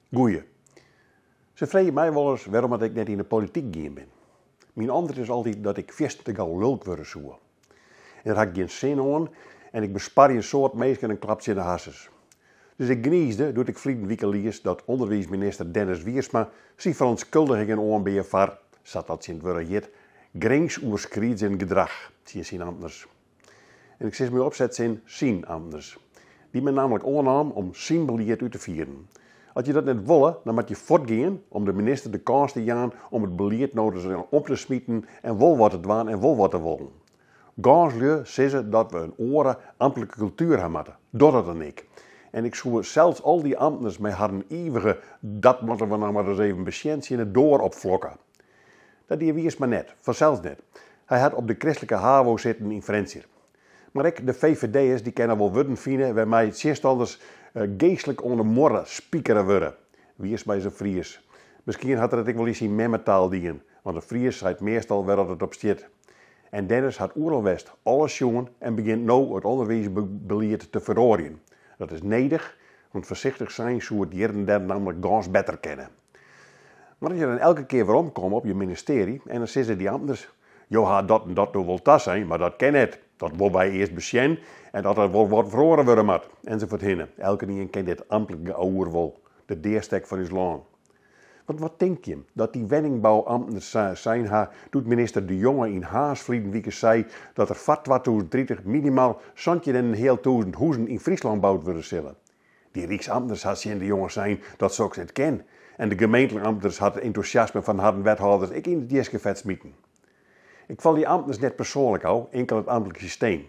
Goeie. Se freegje my wolris wêrom at ik net yn de polityk gien bin. Myn antwurd is altyd dat ik fierstente gau lulk wurde soe. En dêr ha ik gjin sin oan en ik besparje in soad minsken in klap tsjin de harsens. Dus ik gniisde doe't ik ferliden wike lies dat ûnderwiisminister Dennis Wiersma syn ferûntskuldigingen oanbea foar, sa't dat tsjintwurdich hjit, grinsoerskriidzjend gedrach tsjin syn amtners. En ik sis mei opsetsin syn amtners. Dy binne nammentlik oannaam om syn belied út te fieren. As je dat net wolle, dan moat je fuortgean om de minister de kâns te jaan om it belied no ris om te smiten en wol wat te dwaan en wol wat te wollen. Gâns lju sizze dat we in oare amtlike kultuer ha moatte. Doch dat dan ek. En ik soe sels al dy amtners mei harren ivige dat moatte we noch mar ris even besjen tsjin de doar opflokke. Dat die Wiersma net, fansels net. Hy hat op de kristlike havo sitten yn Frjentsjer. Mar ek de VVD'ers dy kinne wol wurden fine wêrmei tsjinstanners geastlik oan de muorre spikere wurde. Wiersma is in Fries. Miskien hat er it ek wol yn syn memmetaal dien, want in Fries seit meastal wêr at it op stiet. En Dennis hat oeral west, alles sjoen en begjint no it ûnderwiisbelied te feroarjen. Dat is nedich, want foarsichtich sein soe it hjir en dêr nammentlik gâns better kinne. Mar as je dan elke kear weromkomme op je ministearje en dan sizze dy amtners, jo ha dat en dat no wol tasein, mar dat kin net, dat wolle wy earst besjen en dat der wol wat feroare wurde moat, ensafuorthinne. Elkenien ken dit amtlik geouwer wol, de deastek fan ús lân. Want wat tinkt jim dat dy wenningbou-amtners sein ha doe't minister De Jonge yn Harns ferliden wike sei dat der foar 2030 minimaal santjin en in heal tûzen huzen yn Fryslân boud wurde sille? Dy ryksamtners ha tsjin De Jonge sein dat soks net kin en de gemeentlike amtners ha it entûsjasme fan harren wethâlders ek yn it jiskefet smiten. Ik fal dy amtners net persoanlik ôf, inkel it amtlik systeem.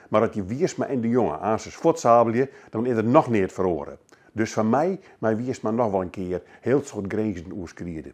Mar as je Wiersma en De Jonge aansens fuortsabelje, dan is der noch neat feroare. Dus foar my mei Wiersma noch wol in kear heel soad grinzen oerskriede.